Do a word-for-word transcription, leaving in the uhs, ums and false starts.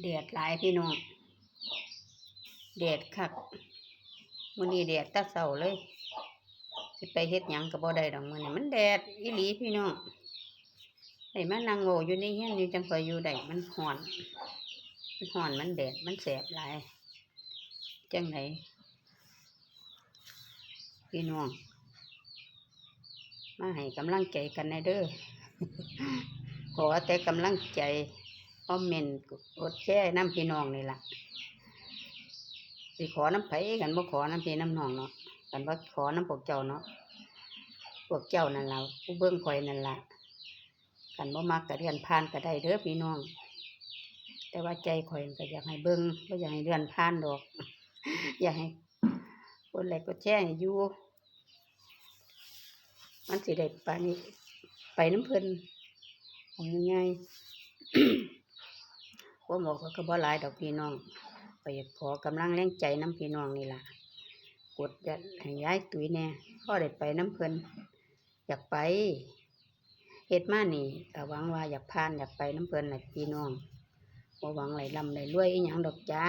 แดดหลายพี่น้อง แดดคัก มื้อนี้แดดแต่เช้าเลย สิไปเฮ็ดหยังก็บ่ได้ดอกมื้อนี้ มันแดดอีหลีพี่น้อง ได้มานั่งเว้าอยู่ในเฮือนอยู่จั่งค่อยอยู่ได้ มันร้อน มันร้อน มันแดด มันแสบหลาย จั่งใด พี่น้อง มาให้กำลังใจกันแหน่เด้อ ขอแต่กำลังใจ คอมเมนต์ กดแชร์นำพี่น้องนี่ล่ะ สิขอนำไผ คันบ่ขอนำพี่นำน้องเนาะ คันบ่ขอนำพวกเจ้าเนาะ พวกเจ้านั่นล่ะ ผู้เบิ่งข้อยนั่นล่ะ คันบ่มักก็เลื่อนผ่านก็ได้เด้อพี่น้อง แต่ว่าใจข้อยก็อยากให้เบิ่ง บ่อยากให้เลื่อนผ่านดอก อยากให้กดไลค์กดแชร์ให้อยู่ มันสิได้ไป ไปนำเพิ่น เอาง่ายๆ ความบอกก็บ่หลายดอกพี่น้อง ข้อยอยากขอกำลังแรงใจนำพี่น้องนี่ล่ะ กดให้ยายตุ้ยแหน่ พอได้ไปนำเพิ่น อยากไป เฮ็ดมานี่ก็หวังว่าอยากผ่าน อยากไปนำเพิ่นล่ะพี่น้อง บ่หวังได้ร่ำได้รวยอิหยังดอกจ้า